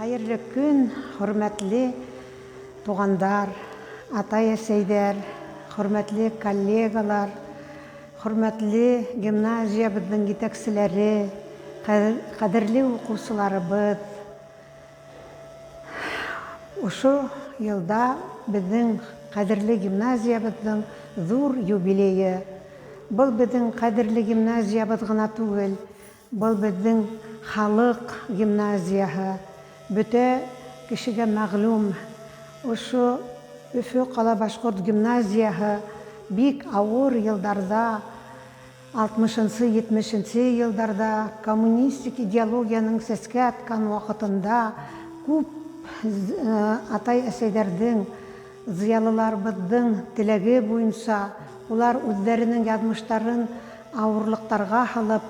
Хәйерле көн, хөрмәтле туғандар, атай-әсәйҙәр, хөрмәтле коллегалар, хөрмәтле гимназиябыҙҙың етәкселәре, ҡәҙерле уҡыусыларыбыҙ. Ошо йылда беҙҙең ҡәҙерле гимназиябыҙҙың ҙур юбилейы. Был беҙҙең ҡәҙерле гимназиябыҙ ғына түгел, был беҙҙең халыҡ гимназияһы. Бөтә кешегә мәғлүм, ошо Өфө ҡала башҡорт гимназияһы бик ауыр йылдарҙа, 60-70-нсе йылдарҙа, коммунистик идеологияның сәскә атҡан ваҡытында күп атай-әсәйҙәрҙең, зыялыларыбыҙҙың теләге буйынса улар үҙҙәренең яҙмыштарын ауырлыҡтарға һалып,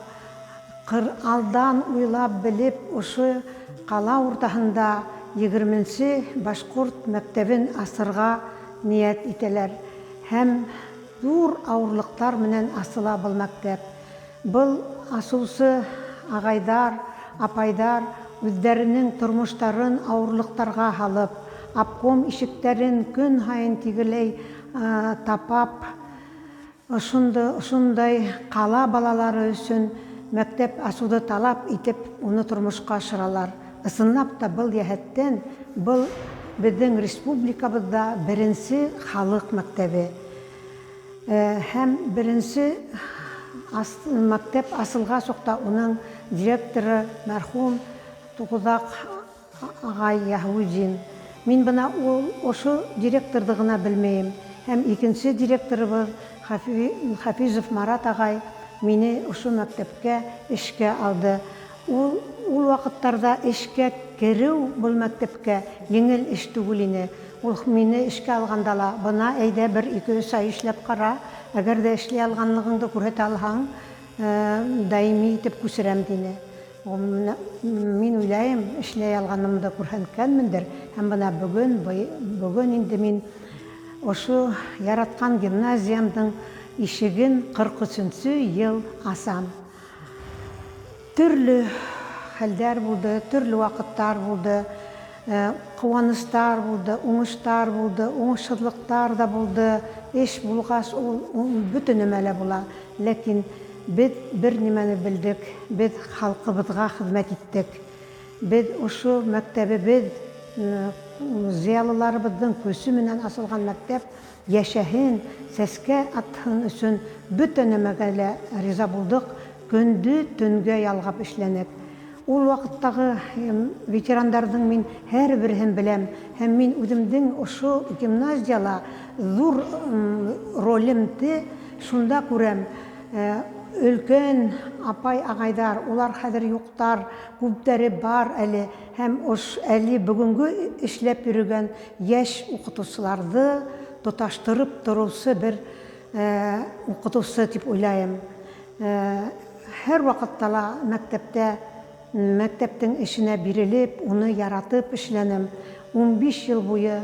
ҡыр алдан уйлап белеп, ошо ҡала уртаһында 20-нсе башҡорт мәктәбен асырға ниәт итәләр һәм ҙур ауырлыҡтар менән асыла был мәктәп. Был асыусы ағайҙар, апайҙар үҙҙәренең тормоштарын ауырлыҡтарға һалып, обком ишектәрен көн һайын тигеләй тапап, ошондай ҡала балалары өсөн мәктәп асыуҙы талап итеп, уны тормошҡа ашыралар. Ысынлап та был йәһәттән был беҙҙең республикабыҙҙа беренсе халыҡ мәктәбе. Һәм беренсе мәктәп асылғас уҡ та уның директоры мәрхүм Туғыҙаҡ ағай Яһүҙин. Мин бына ул ошо директорҙы ғына белмәйем. Һәм икенсе директорыбыҙ Хафизов Марат ағай мине ошо мәктәпкә эшкә алды. Ул ваҡыттарҙа эшкә кереү был мәктәпкә еңел эш түгел ине. Ул мине эшкә алғанда ла, бына әйҙә бер ике-өс ай эшләп ҡара, әгәр ҙә эшләй алғанлығыңды күрһәтә алһаң, даими итеп күсерәм, тине. Мин уйлайым, эшләй алғанымды күрһәткәнмендер. Һәм бына бөгөн инде мин ошо яратҡан гимназиямдың ишеген 43-нсе йыл асам. Төрлө хәлдәр булды, төрлө ваҡыттар булды, ҡыуаныстар булды, уңыштар булды, уңышһыҙлыҡтар ҙа булды. Эш булғас, ул бөтә нәмә лә була. Ләкин беҙ бер нимәне белдек, беҙ халҡыбыҙға хеҙмәт иттек. Беҙ ошо мәктәбебеҙ, зыялыларыбыҙҙың көсө менән асылған мәктәп йәшәһен, сәскә атһын өсөн бөтә нәмәгә лә риза булдыҡ, көндө төнгә ялғап эшләнек. Ул ваҡыттағы ветерандарҙың мин һәр береһен беләм, һәм мин үҙемдең ошо гимназияла ҙур ролемде шунда күрәм. Өлкән апай-ағайҙар, улар хәҙер юҡтар, күптәре бар әле, һәм әле бөгөнгө эшләп йөрөгән йәш уҡытыусыларҙы тоташтырып тороусы бер уҡытыусы тип уйлайым. Һәр ваҡытта ла мәктәптә, мәктәптең эшенә бирелеп, уны яратып эшләнем. 15 йыл буйы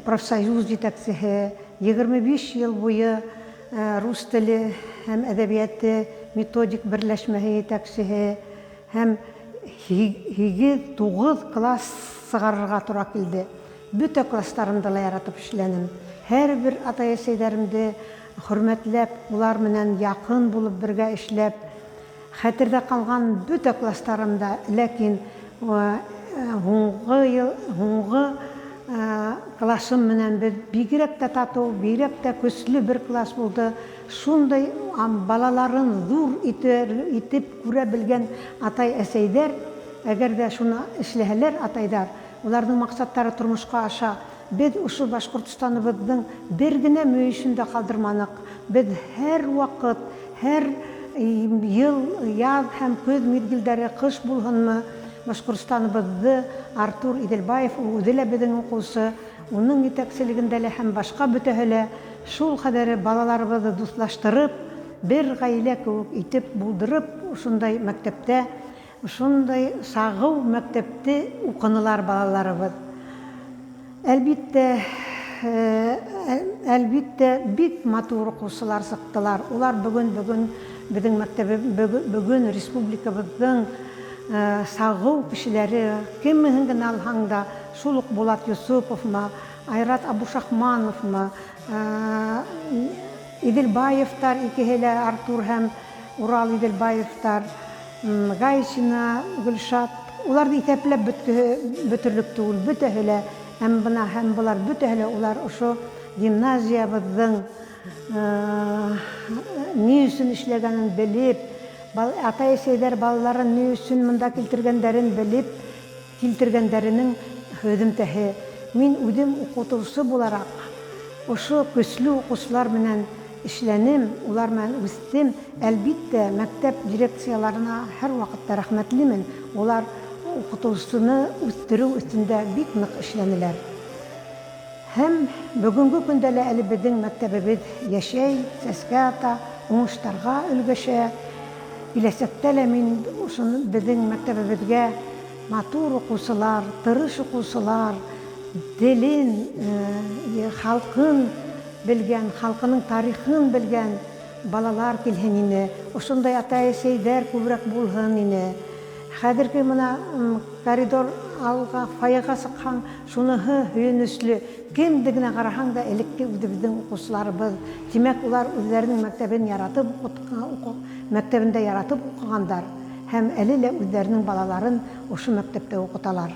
профсоюз етәксеһе, 25 йыл буйы рус теле һәм әҙәбиәте методик берләшмәһе етәксеһе һәм 8-9 класс сығарырға тура килде. Бөтә класстарымды ла яратып эшләнем. Һәр бер атай-әсәйҙәремде хөрмәтләп, улар менән яҡын булып бергә эшләп, хәтерҙә ҡалған бөтә класстарымда, ләкин һуңғы йыл, һуңғы классым менән беҙ бигерәк тә татыу, бигерәк тә көслө бер класс булды. Шундай балаларын ҙур итеп күрә белгән атай-әсәйҙәр, әгәр ҙә шуны эшләһәләр атайҙар, уларҙың маҡсаттары тормошҡа аша. Беҙ ошо Башҡортостаныбыҙҙың бер генә мөйөшөн дә ҡалдырманыҡ. Беҙ һәр ваҡыт, һәр йыл, яҙ һәм көҙ миҙгелдәре, ҡыш булһынмы, Башҡортостаныбыҙҙы Артур Иҙелбаев, ул үҙе лә беҙҙең уҡыусы, уның етәкселегендә лә һәм башҡа бөтәһе лә шул ҡәҙәре балаларыбыҙҙы дуҫлаштырып, бер ғаилә кеүек итеп булдырып, ошондай мәктәптә, ошондай сағыу мәктәпте уҡынылар балаларыбыҙ. Әлбиттә, бик матур уҡыусылар сыҡтылар. Улар бөгөн беҙҙең мәктәбе, бөгөн республикабыҙҙың сағыу кешеләре, кемеһен генә алһаң да, шул уҡ Булат Йосоповмы, Айрат Абушахмановмы, Иҙелбаевтар икеһе лә, Артур һәм Урал Иҙелбаевтар, Гайсина Гөлшат, уларҙы иҫәпләп бөткөһө бөтөрлөк түгел, бөтәһе лә, һәм бына һәм былар бөтәһе лә улар ошо гимназиябыҙҙың ни өсөн эшләгәнен белеп, атай-әсәйҙәр балаларын ни өсөн мында килтергәндәрен белеп килтергәндәренең һөҙөмтәһе. Мин үҙем уҡытыусы булараҡ ошо көслө уҡыусылар менән эшләнем, улар менән үҫтем. Әлбиттә, мәктәп дирекцияларына һәр ваҡытта рәхмәтлемен, улар уҡытыусыны үҫтереү өҫтөндә бик ныҡ эшләнеләр. Һәм бөгөнгө көндә лә әле беҙҙең мәктәбебеҙ йәшәй, сәскә ата, уңыштарға өлгәшә. Киләсәктә лә мин ошоно беҙҙең мәктәбебеҙгә матур уҡыусылар, тырыш уҡыусылар, телен, халҡын белгән, халҡының тарихын белгән балалар килһен ине. Ошондай атай-әсәйҙәр күберәк булһын ине. Хәҙерге мына коридор алға, фойеға сыҡһаң, шуныһы һөйөнөслө. Кемде генә ҡараһаң да, элекке үҙебеҙҙең уҡыусыларыбыҙ. Тимәк, улар үҙҙәренең мәктәбен яратып мәктәбендә яратып уҡығандар һәм әле лә үҙҙәренең балаларын ошо мәктәптә уҡыталар.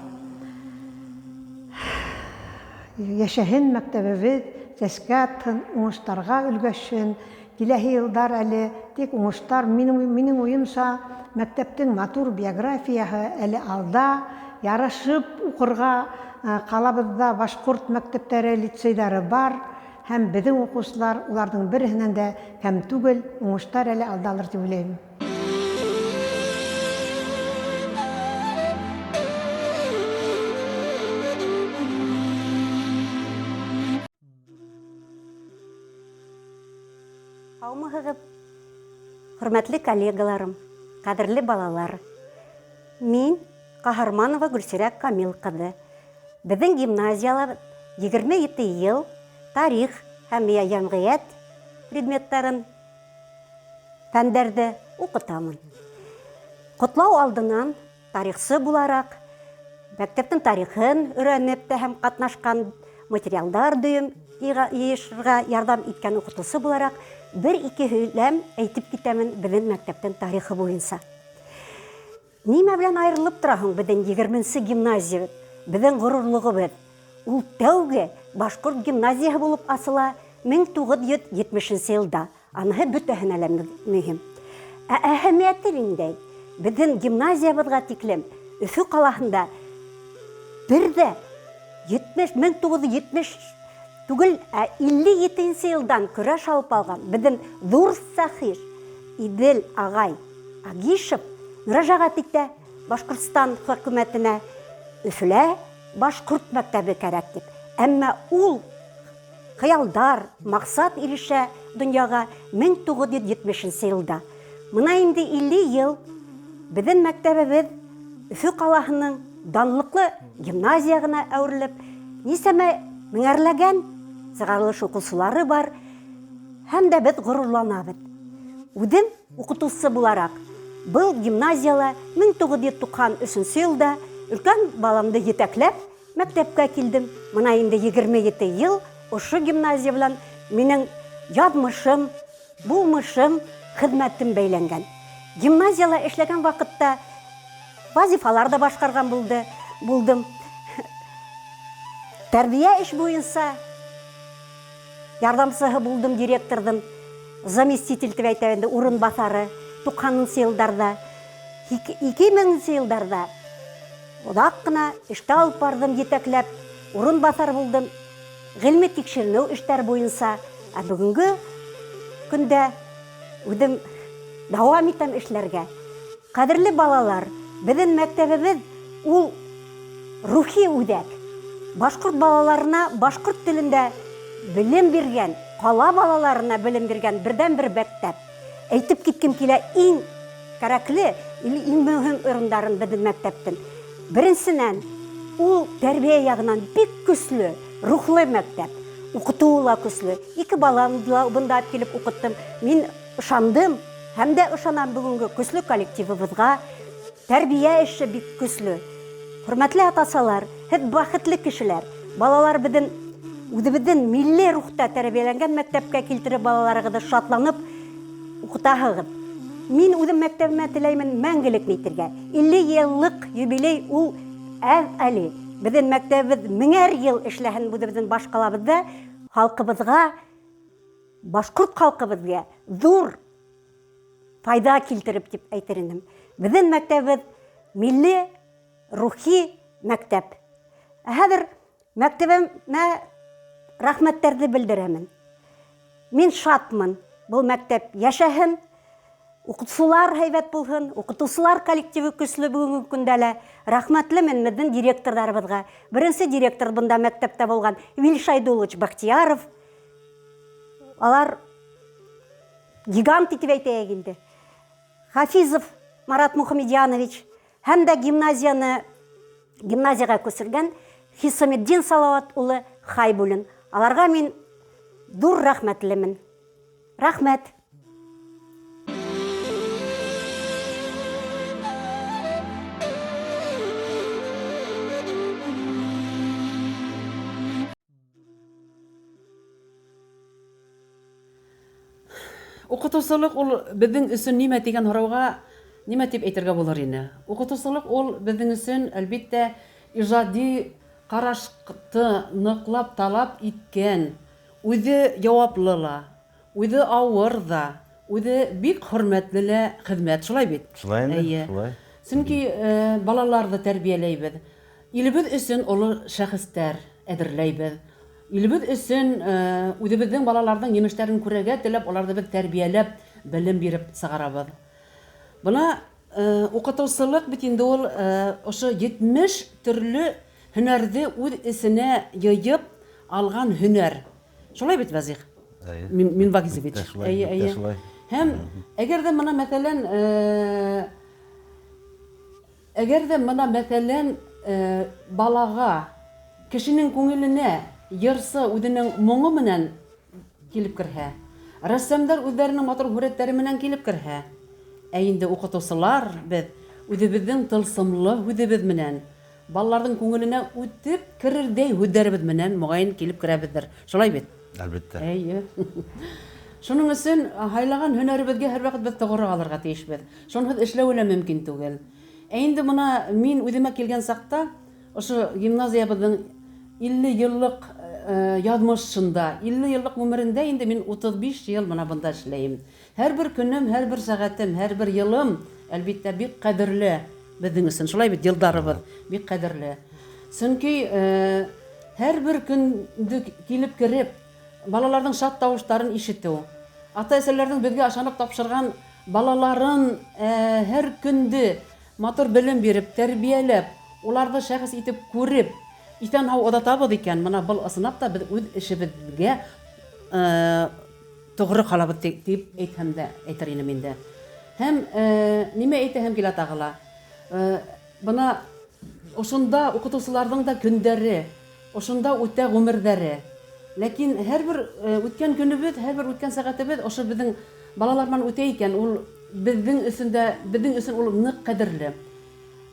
Йәшәһен мәктәбебеҙ, сәскә атһын, уңыштарға өлгәшһен. Киләһе йылдар әле тик уңыштар, минең уйымса, мәктәптең матур биографияһы әле алда, ярышып уҡырға ҡалабыҙҙа башҡорт мәктәптәре, лицейҙары бар, һәм беҙҙең уҡыусылар уларҙың береһенән дә кәм түгел, уңыштар әле алдалыр тип уйлайым. Һаумыһығыҙ, хөрмәтле коллегаларым, ҡәҙерле балалар. Мин Ҡаһарманова Гөлсирә Камил ҡыҙы. Беҙҙең гимназияла 27 йыл тарих һәм йәмғиәт предметтарын, фәндәрҙе уҡытамын. Ҡотлау алдынан тарихсы булараҡ, мәктәптең тарихын өйрәнеп тә һәм ҡатнашҡан материалдар дөйөм йыйышырға ярҙам иткән уҡытыусы булараҡ, бер-ике һөйләм әйтеп китәмен беҙҙең мәктәптең тарихы буйынса. Нимә белән айырылып тора һуң беҙҙең 20-нсе гимназия, беҙҙең ғорурлығыбыҙ? Ул тәүге башҡорт гимназияһы булып асыла 1970 йылда. Аныһы бөтәһенә лә мөһим. Ә әһәмиәте ниндәй? Беҙҙең гимназиябыҙға тиклем Өфө ҡалаһында бер ҙә 1970 түгел, ә 57 йылдан көрәш алып алған беҙҙең ҙур сахиш Иҙел ағай Агишев мөрәжәғәт итә Башҡортостан хөкүмәтенә, Өфөлә башҡорт мәктәбе кәрәк тип. Әммә ул хыялдар, маҡсат ирешә донъяға 1970 йылда. Мына инде 50 йыл беҙҙең мәктәбебеҙ Өфө ҡалаһының данлыҡлы гимназияғына әүерелеп, нисәмә меңәрләгән сығарылыш уҡыусылары бар, һәм дә беҙ ғорурланабыҙ. Үҙем уҡытыусы булараҡ, был гимназияла 1993 йылда өлкән баламды етәкләп мәктәпкә килдем. Мына инде 27 йыл ошо гимназия белән минең яҙмышым, булмышым, хеҙмәтем бәйләнгән. Гимназияла эшләгән ваҡытта вазифалар да башҡарған булды, булдым. Тәрбиә эш буйынса ярҙамсыһы булдым директорҙың, заместитель тип әйтә инде, урынбаҫары 90-нсы йылдарҙа, 2000-нсе йылдарҙа оҙаҡ ҡына эштә алып барҙым, етәкләп, урынбаҫар булдым, ғилми тикшеренеү эштәре буйынса. Ә бөгөнгө көндә үҙем дауам итәм эшләргә. Ҡәҙерле балалар, беҙҙең мәктәбебеҙ ул рухи үҙәк. Башҡорт балаларына башҡорт телендә белем биргән, ҡала балаларына белем биргән берҙән-бер мәктәп. Әйтеп киткем килә иң кәрәкле, иң мөһим урындарын беҙҙең мәктәптең. Беренсенән, ул тәрбиә яғынан бик көслө, рухлы мәктәп. Уҡытыуы ла көслө. Ике баламды ла бында алып килеп уҡыттым. Мин ышандым һәм дә ышанам бөгөнгө көслө коллективыбыҙға. Тәрбиә эше бик көслө. Хөрмәтле ата-асалар, һеҙ бәхетле кешеләр. Балалар беҙҙең үҙебеҙҙең милли рухта тәрбиәләнгән мәктәпкә килтереп балаларығыҙҙы шатланып уҡытаһығыҙ. Мин үҙем мәктәбемә теләймен мәңгелек итергә. 50 йыллыҡ юбилей ул әҙ әле. Беҙҙең мәктәбебеҙ меңәр йыл эшләһен үҙебеҙҙең баш ҡалабыҙҙа, халҡыбыҙға, башҡорт халҡыбыҙға ҙур файҙа килтереп тип әйтер инем. Беҙҙең мәктәбебеҙ милли рухи мәктәп. Ә хәҙер мәктәбемә рәхмәттәрҙе белдерәмен. Мин шатмын. Был мәктәп йәшәһен, уҡытыусылар һәйбәт булһын, уҡытыусылар коллективы көслө бөгөнгө көндә лә. Рәхмәтлемен беҙҙең директорҙарыбыҙға. Беренсе директор бында мәктәптә булған Вил Шайдулович Бахтияров. Алар гигант итеп әйтәйек инде. Хафизов Марат Мухамедьянович һәм дә гимназияны гимназияға күсергән Хисаметдин Салават улы Хайбуллин. Аларға мин ҙур рәхмәтлемен. Рәхмәт. Уҡытыусылыҡ ул беҙҙең өсөн нимә тигән һорауға нимә тип әйтергә булыр ине? Уҡытыусылыҡ ул беҙҙең өсөн, әлбиттә, ижади ҡарашты ныҡлап талап иткән, үҙе яуаплы ла, үҙе ауыр ҙа, үҙе бик хөрмәтле лә хеҙмәт, шулай бит? Шулай инде, Эйе. шулай. Сөнки балаларҙы тәрбиәләйбеҙ. Илебеҙ өсөн оло шәхестәр әҙерләйбеҙ. Илебеҙ өсөн үҙебеҙҙең балаларҙың емештәрен күрергә теләп, уларҙы беҙ тәрбиәләп, белем биреп сығарабыҙ. Бына уҡытыусылыҡ бит инде ул ошо 70 төрлө һөнәрҙе үҙ эсенә йыйып алған һөнәр. Шулай бит, Вәзих? Эйе. Мин Вагизович. Бик тә шулай, Эйе, бик тә эйе. шулай. Һәм әгәр ҙә бына мәҫәлән, әгәр ҙә бына мәҫәлән, балаға, кешенең күңеленә йырсы үҙенең моңо менән килеп керһә, рәссамдар үҙҙәренең матур һүрәттәре менән килеп керһә, ә инде уҡытыусылар беҙ үҙебеҙҙең тылсымлы һүҙебеҙ менән балаларҙың күңеленә үтеп керерҙәй һүҙҙәребеҙ менән моғайын килеп керәбеҙҙер. Шулай бит? Әлбиттә. Эйе. Шуның өсөн һайлаған һөнәребеҙгә һәр ваҡыт беҙ тоғро ҡалырға тейешбеҙ. Шунһыҙ эшләүе лә мөмкин түгел. Ә инде бына мин үҙемә килгән саҡта ошо гимназиябыҙҙың 50 йыллыҡ яҙмышында, 50 йыллыҡ ғүмерендә инде мин 35 йыл бына бында эшләйем. Һәр бер көнөм, һәр бер сәғәтем, һәр бер йылым, әлбиттә, бик ҡәҙерле беҙҙең өсөн. Шулай бит, йылдарыбыҙ бик ҡәҙерле. Сөнки һәр бер көндө килеп кереп, балаларҙың шат тауыштарын ишетеү, ата-әсәләрҙең беҙгә ышанып тапшырған балаларын һәр көндө матур белем биреп, тәрбиәләп, уларҙы шәхес итеп күреп, иҫән-һау оҙатабыҙ икән, бына был ысынлап та беҙ үҙ эшебеҙгә тоғро ҡалабыҙ тип әйтһәм дә әйтер инем инде. Һәм нимә әйтәһем килә тағы ла? Бына ошонда уҡытыусыларҙың да көндәре, ошонда үтә ғүмерҙәре. Ләкин һәр бер үткән көнөбөҙ, һәр бер үткән сәғәтебеҙ ошо беҙҙең балалар менән үтә икән, ул беҙҙең өсөн дә, беҙҙең өсөн ул ныҡ ҡәҙерле.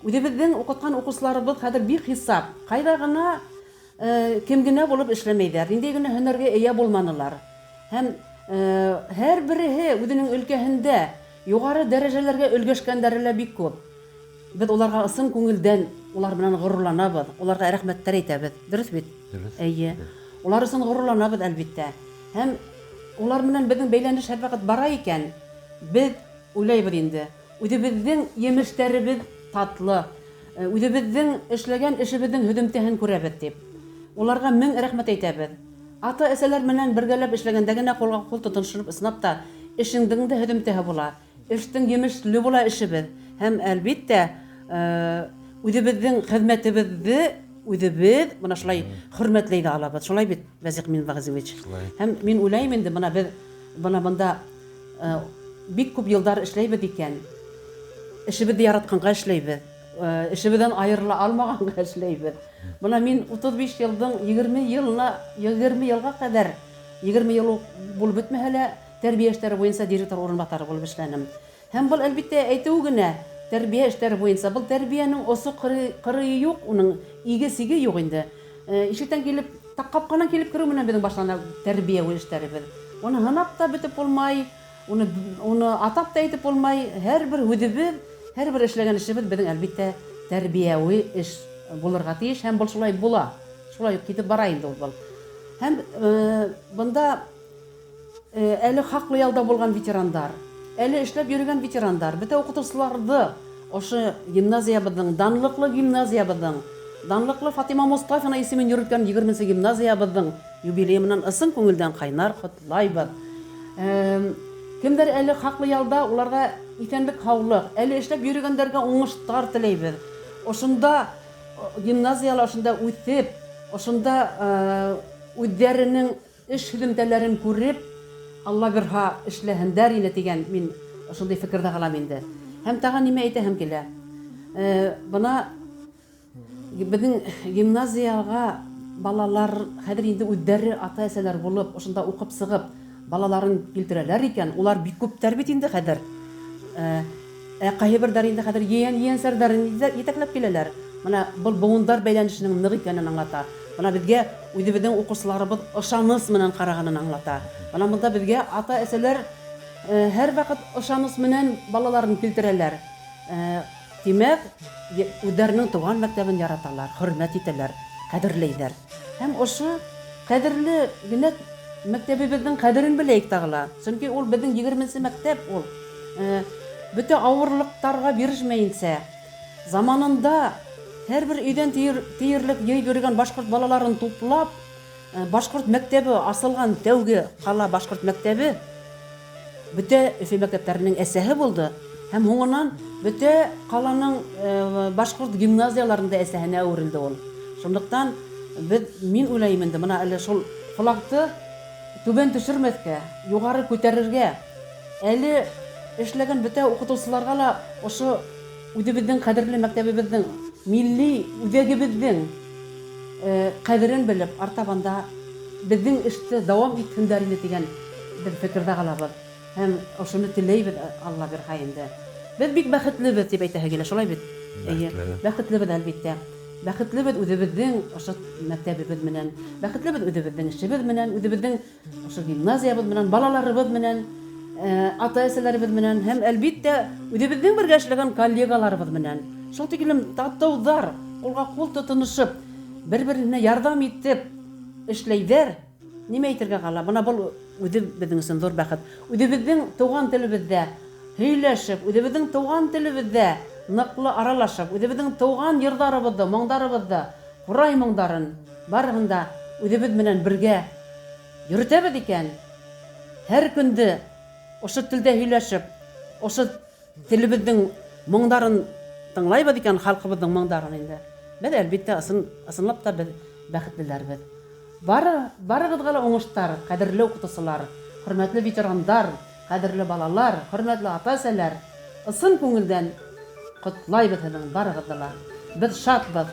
Үҙебеҙҙең уҡытҡан уҡыусыларыбыҙ хәҙер бихисап, ҡайҙа ғына, кем генә булып эшләмәйҙәр, ниндәй генә һөнәргә эйә булманылар. Һәм һәр береһе үҙенең өлкәһендә юғары дәрәжәләргә өлгәшкәндәре лә бик күп. Беҙ уларға ысын күңелдән улар менән ғорурланабыҙ, уларға рәхмәттәр әйтәбеҙ. Дөрөҫ бит? Дөрөҫ. Эйе. Улар өсөн ғорурланабыҙ, әлбиттә. Һәм улар менән беҙҙең бәйләнеш һәр ваҡыт бара икән, беҙ уйлайбыҙ инде. Үҙебеҙҙең емештәребеҙ татлы, үҙебеҙҙең эшләгән эшебеҙҙең һөҙөмтәһен күрәбеҙ тип. Уларға мең рәхмәт әйтәбеҙ. Ата-әсәләр менән бергәләп эшләгәндә генә ҡулға ҡул тотоношоп ысынлап та эшеңдең дә һөҙөмтәһе була. Эштең емешле була эшебеҙ. Һәм әлбиттә, үҙебеҙҙең хеҙмәтебеҙҙе үҙебеҙ бына шулай хөрмәтләй ҙә алабыҙ. Шулай бит, Вәзиҡ Минвәғәзович? Шулай. Һәм мин уйлайым инде, бына беҙ бына бында бик күп йылдар эшләйбеҙ икән. Эшебеҙҙе яратҡанға эшләйбеҙ. Эшебеҙҙән айырыла алмағанға эшләйбеҙ. Бына мин 35 йылдың 20 йылына, 20 йылға ҡәҙәр, 20 йыл уҡ булып бөтмәһә лә, тәрбиә эштәре буйынса директор урынбаҫары булып эшләнем. Һәм был, әлбиттә, әйтеү генә, Тәрбиә эштәре буйынса. Был тәрбиәнең осо кырые юк, уның иге-сиге юк инде. Ишектән килеп, капканан килеп керү менән безнең башлана тәрбия эштәребеҙ. Уны һанап та бөтөп булмай, уны атап та әйтеп булмай. Һәр бер һүҙебеҙ, һәр бер эшләгән эшебеҙ беҙҙең, әлбиттә, тәрбиәүи эш булырға тейеш, һәм был шулай була. Шулай уҡ китеп бара инде ул был. Һәм бында әле хаҡлы ялда булған ветерандар, әле эшләп йөрөгән ветерандар, бөтә уҡытыусыларҙы ошо гимназиябыҙҙың, данлыҡлы гимназиябыҙҙың, данлыҡлы Фатима Мостафина исемен йөрөткән 20-нсе гимназиябыҙҙың юбилейы менән ысын күңелдән ҡайнар ҡотлайбыҙ. Кемдәр әле хаҡлы ялда, уларға иҫәнлек, һаулыҡ, әле эшләп йөрөгәндәргә уңыштар теләйбеҙ. Ошонда гимназияла ошонда үҫеп, ошонда үҙҙәренең эш һөҙөмтәләрен күреп, Алла бирһә эшләһендәр ине тигән мин ошондай фекерҙә ҡалам инде. Һәм тағы нимә әйтәһем килә? Бына беҙҙең гимназияға балалар хәҙер инде үҙҙәре ата-әсәләр булып, ошонда уҡып сығып, балаларын килтерәләр икән, улар бик күптәр бит инде хәҙер. Ә ҡайһы берҙәр инде хәҙер ейән-ейәнсәрҙәрен етәкләп киләләр. Бына был быуындар бәйләнешенең ныҡ икәнен аңлата. Бына беҙгә үҙебеҙҙең уҡыусыларыбыҙ ышаныс менән ҡарағанын аңлата. Бына бында беҙгә ата-әсәләр һәр ваҡыт ышаныс менән балаларын килтерәләр. Тимәк, үҙҙәренең тыуған мәктәбен яраталар, хөрмәт итәләр, ҡәҙерләйҙәр. Һәм ошо ҡәҙерле генә мәктәбебеҙҙең ҡәҙерен беләйек тағы ла. Сөнки ул беҙҙең 20-нсе мәктәп ул. Бөтә ауырлыҡтарға бирешмәйенсә, заманында һәр бер өйҙән тиерлек йыйып йөрөгән башҡорт балаларын туплап, башҡорт мәктәбе асылған тәүге ҡала башҡорт мәктәбе бөтә Өфө мәктәптәренең әсәһе булды. Һәм һуңынан бөтә ҡаланың башҡорт гимназияларында әсәһенә әүерелде ул. Шунлыҡтан беҙ, мин уйлайым инде, бына әле шул флагты түбән төшөрмәҫкә, юғары күтәрергә, әле эшләгән бөтә уҡытыусыларға ла ошо үҙебеҙҙең ҡәҙерле мәктәбебеҙҙең, милли үҙәгебеҙҙең ҡәҙерен белеп, артабан да беҙҙең эште дауам итһендәр ине тигән беҙ фекерҙә ҡалабыҙ. Һәм ошоно теләйбеҙ, Алла бирһә инде. Беҙ бик бәхетлебеҙ тип әйтәһе килә, шулай бит? Эйе, бәхетлебеҙ әлбиттә. Бәхетлебеҙ үҙебеҙҙең ошо мәктәбебеҙ менән, бәхетлебеҙ үҙебеҙҙең эшебеҙ менән, үҙебеҙҙең ошо гимназиябыҙ менән, балаларыбыҙ менән, ата-әсәләребеҙ менән һәм әлбиттә үҙебеҙҙең бергә эшләгән коллегаларыбыҙ менән. Шул тиклем татыуҙар, ҡулға ҡул тотоношоп, бер-береһенә ярҙам итеп эшләйҙәр. Нимә әйтергә ҡала? Бына был үҙе беҙҙең өсөн ҙур бәхет. Үҙебеҙҙең тыуған телебеҙҙә һөйләшеп, үҙебеҙҙең тыуған телебеҙҙә ныҡлы аралашып, үҙебеҙҙең тыуған йырҙарыбыҙҙы, моңдарыбыҙҙы, ҡурай моңдарын барыһын да үҙебеҙ менән бергә йөрөтәбеҙ икән, һәр көндө ошо телдә һөйләшеп, ошо телебеҙҙең моңдарын тыңлайбыҙ икән, халҡыбыҙҙың моңдарын инде. Беҙ әлбиттә ысынлап та беҙ бәхетлеләрбеҙ. Барығыҙға ла уңыштар, ҡәҙерле уҡытыусылар, хөрмәтле ветерандар, ҡәҙерле балалар, хөрмәтле ата-әсәләр, ысын күңелдән ҡотлайбыҙ һеҙҙең барығыҙҙы ла. Беҙ шатбыҙ.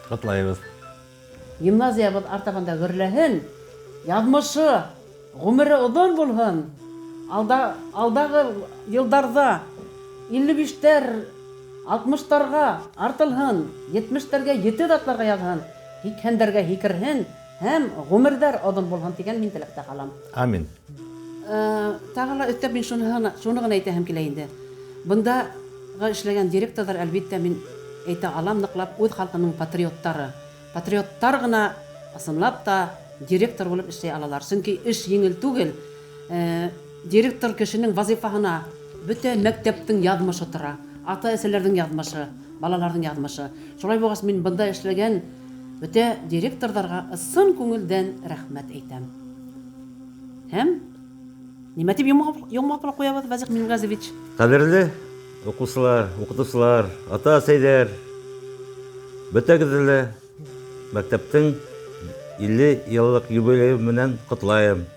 Ҡотлайбыҙ. Гимназиябыҙ артабан да гөрләһен, яҙмышы, ғүмере оҙон булһын. Алдағы йылдарҙа 55-тәр, 60-тарға артылһын, 70-тәргә ете атларға яҙһын, 80-дәргә һикерһен һәм ғүмерҙәр оҙон булһын тигән мин теләктә ҡалам. Амин. Тағы ла өҫтәп мин шуны ғына әйтәһем килә инде. Бында эшләгән директорҙар, әлбиттә, мин әйтә алам ныҡлап, үҙ халҡының патриоттары. Патриоттар ғына ысынлап та директор булып эшләй алалар. Сөнки эш еңел түгел. Директор кешенең вазифаһына бөтә мәктәптең яҙмышы тора, ата-әсәләрҙең яҙмышы, балаларҙың яҙмышы. Шулай булғас, мин бында эшләгән бөтә директорҙарға ысын күңелдән рәхмәт әйтәм. Һәм нимә тип йомғаҡлап ҡуябыҙ, Вәзих Минғазович? Ҡәҙерле уҡыусылар, уҡытыусылар, ата-әсәйҙәр, бөтәгеҙҙе лә мәктәптең 50 йыллыҡ юбилейы менән ҡотлайым.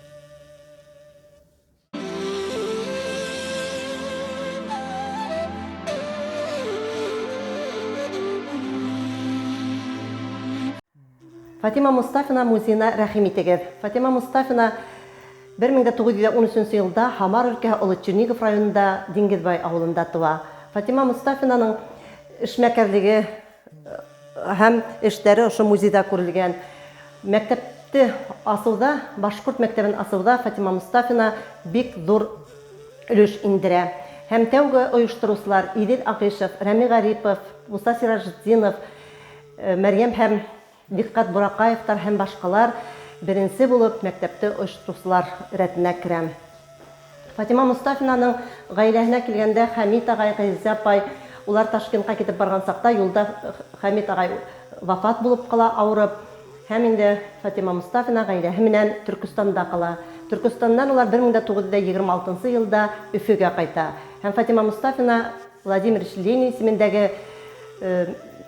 Фатима Мустафина музейына рәхим итегеҙ. Фатима Мустафина 1913 йылда Һамар өлкәһе Оло Чернигов районында Диңгеҙбай ауылында тыуа. Фатима Мостафинаның эшмәкәрлеге һәм эштәре ошо музейҙа күрелгән. Мәктәпте асыуҙа, башҡорт мәктәбен асыуҙа Фатима Мостафина бик ҙур өлөш индерә. Һәм тәүге ойоштороусылар Идел Аҡишев, Рәми Ғарипов, Муса Сиражетдинов, Мәрйәм һәм Дикъкат Бураҡаевтар һәм башҡалар беренсе булып мәктәпте ойоштороусылар рәтенә керә. Фатима Мостафинаның гаиләһенә килгәндә, Хәмит агай, Ғәзизә апай, улар Ташкентҡа китеп барган сакта юлда Хәмит агай вафат булып кала авырып. Һәм инде Фатима Мостафина гаиләһе менән Төркөстанда кала. Төркөстаннан улар 1926 нчы елда Өфөгә кайта. Һәм Фатима Мостафина Владимир Ильич Ленин исемендәге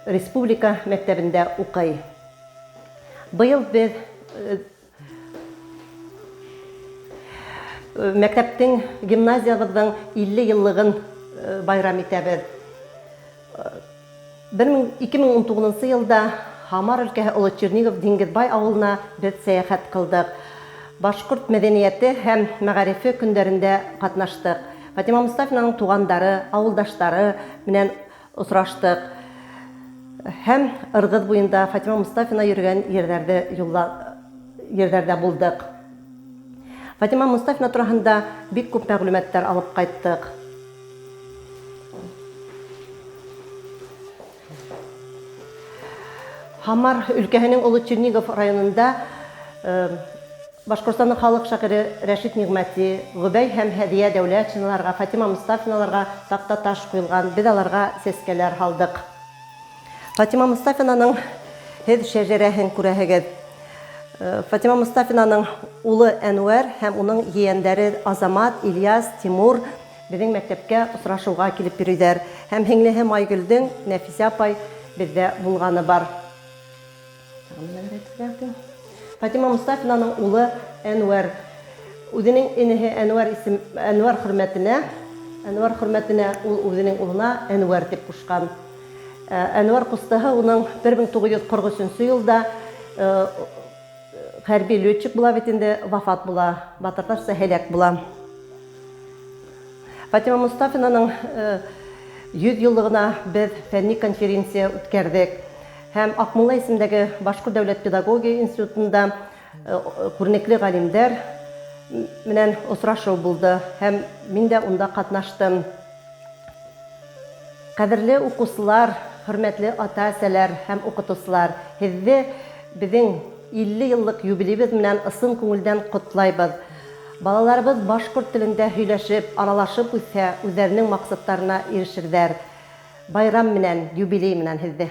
республика мәктәбендә укый. Быел без мәктәптең, гимназиябезнең 50 еллыгын байрам итәбез. 2019 елда Һамар өлкәһе Олы Чернигов Диңгеҙбай ауылына беҙ сәйәхәт ҡылдыҡ. Башҡорт мәҙәниәте һәм мәғарифе көндәрендә ҡатнаштыҡ. Фатима Мостафинаның туғандары, ауылдаштары менән осраштыҡ. Һәм Ырғыҙ буйында Фатима Мостафина йөрөгән ерҙәрҙе юлла ерҙәрҙә булдыҡ. Фатима Мостафина тураһында бик күп мәғлүмәттәр алып ҡайттыҡ. Һамар өлкәһенең Оло Чернигов районында Башҡортостандың халыҡ шағиры Рәшит Ниғмәти, Ғөбәй һәм Һәҙиә Дәүләтшиналарға, Фатима Мостафиналарға таҡта-таш ҡуйылған, беҙ аларға сәскәләр һалдыҡ. Фатима Мостафинаның һеҙ шәжәрәһен күрәһегеҙ. Фатима Мостафинаның улы Әнүәр һәм уның ейәндәре Азамат, Ильяс, Тимур беҙҙең мәктәпкә осрашыуға килеп йөрөйҙәр. Һәм һеңлеһе Майгөлдөң, Нәфисә апай, беҙҙә булғаны бар. Фатима Мостафинаның улы Әнүәр үҙенең энеһе Әнүәр исем Әнүәр хөрмәтенә Әнүәр хөрмәтенә ул үҙенең улына Әнүәр дип кушҡан. Әнүәр ҡустыһы уның 1943 йылда хәрби летчик була бит инде, вафат була, батырҙарса һәләк була. Фатима Мостафинаның 100 еллыгына без фәнни конференция үткәрдек. Һәм Акмулла исемендәге Башкорт дәүләт педагогия институтында күренекле галимдәр менән осрашыу булды һәм мин дә унда катнаштым. Кадерле укучылар, хөрмәтле ата-әсәләр һәм укытучылар, һеҙҙе беҙҙең 50 еллык юбилейыбыҙ менән ысын күңелдән ҡотлайбыҙ. Балаларыбыҙ башҡорт телендә һөйләшеп, аралашып үҫһә, үҙҙәренең маҡсаттарына ирешерҙәр. Байрам менән, юбилей менән һеҙҙе!